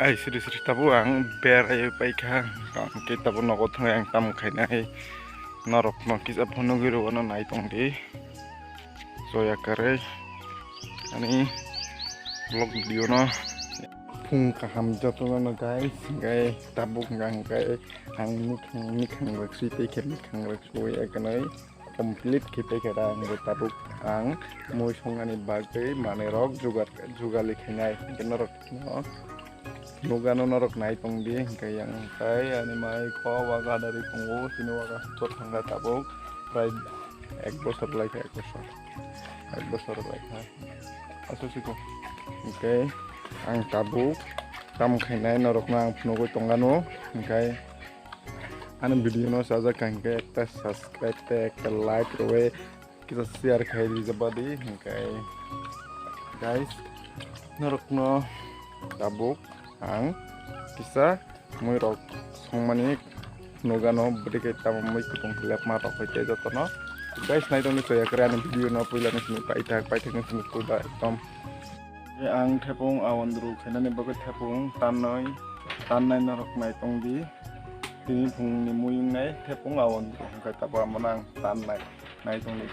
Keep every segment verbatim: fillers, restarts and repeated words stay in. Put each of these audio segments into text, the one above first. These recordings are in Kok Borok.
Ai siri siri tabuk ang berai paikha, tamo khe tabuk nogo thangwi ang tamo khainai norokno kisa phunugwi rwano nai tongdi. Soya kwrwi ani vlog video no phung kaham jotono no guys, hwnkhe tabuk hwnkha hwnkhe ang mikhang mikhang rok swi tei khe mikhang rok swi ekanai. Complete khe paikha da ang bo tabuk ang mui songnani bagwi manwi rok jugar jugali khainai hwnkhe norok no nugano norok nai tongdi hwnkhe yang tai ani mai ko waga dari tongo chini waga stor thangkha tabuk prai ek bosor lai kha ek bosor ek bosor lai kha aswk siko hwnkhe ang tabuk tamo khainai norokno ang phunugwi tongano hwnkhe. Ani video no sajak kha hwnkhe ekta subscribe tei ekta like rwwi kisa share khai rijabadi hwnkhe guys norokno tabuk ang kisa mui rok songmani nugano bwdikhe tamo mui kutung lepma rok hoite jotono guys naitongni choya kwrwi ani video no puila ni simi paithak paithak ni simi puila ekdom. Ang thepung awandru khainani bagwi thepung tannoi tannai norok naitongdi. Tini phungni mui wngnai thepung awandru hwnkhe tabuk amo nang tannai naitongdi.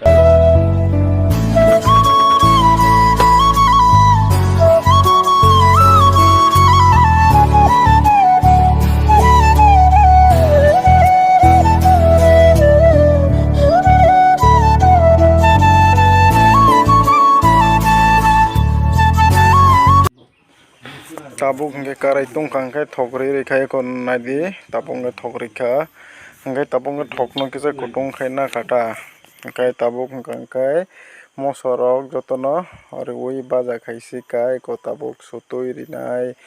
Tabuk hwnkhe karai tongkha hwnkhe thok rwi rwkha eko naidi tabuk hwnkhe thok rwkha hwnkhe tabuk hwnkhe thokno kisa kutung khai nakha ta hwnkhe tabuk hwnkha hwnkhe moso rok jotono rwui baja khai si ka eko tabuk sotwi rwnai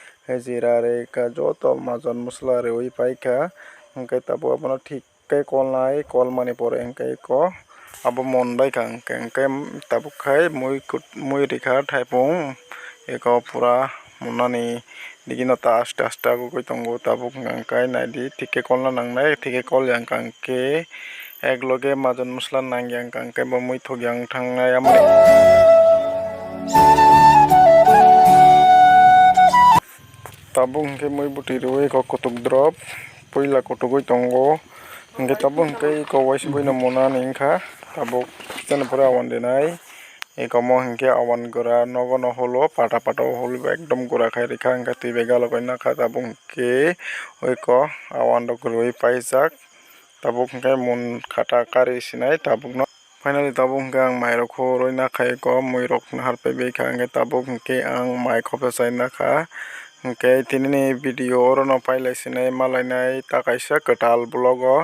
jera rwkha joto majon mosla rwui paikha hwnkhe tabuk abono thik. Khe kolnai kolmani pore hwnkhe eko abo mon bai kha hwnkhe hwnkhe tabuk khai mui kut mui rikha thaipung eko pura monani digino ta aste aste agugui tongo tabuk hwnkhe naidi thik khe kolna nangnai thik khe kol ya hwnkhe ek loge majon mosla nang ya hwnkhe bo mui thok ya wng thangnai amoni. Tabuk hwnkhe mui bwtwi rwui kok kutuk drop puila kutugui tongo. Hwnkhe tabuk hwnkhe eko waisa buino monani wngkha. Tabuk chini pore awan dinai. Eko omo hwnkhe awan gura nogo no holo pata pata o holo ekdom gura khai rikha hwnkhe twi bai galogwi nakha. Tabuk hwnkhe eko awan rok rwui paijak. Tabuk hwnkhe mun khata kari sinai tabukno. Finally tabuk hwnkhe ang mairok khoroi nakha eko muirok nahar paibai kha hwnkhe tabuk hwnkhe ang mai khopsa chai nakha. Hwnkhe tinini video orono pailai sinai malainai ta kaisa kwtal vlog o.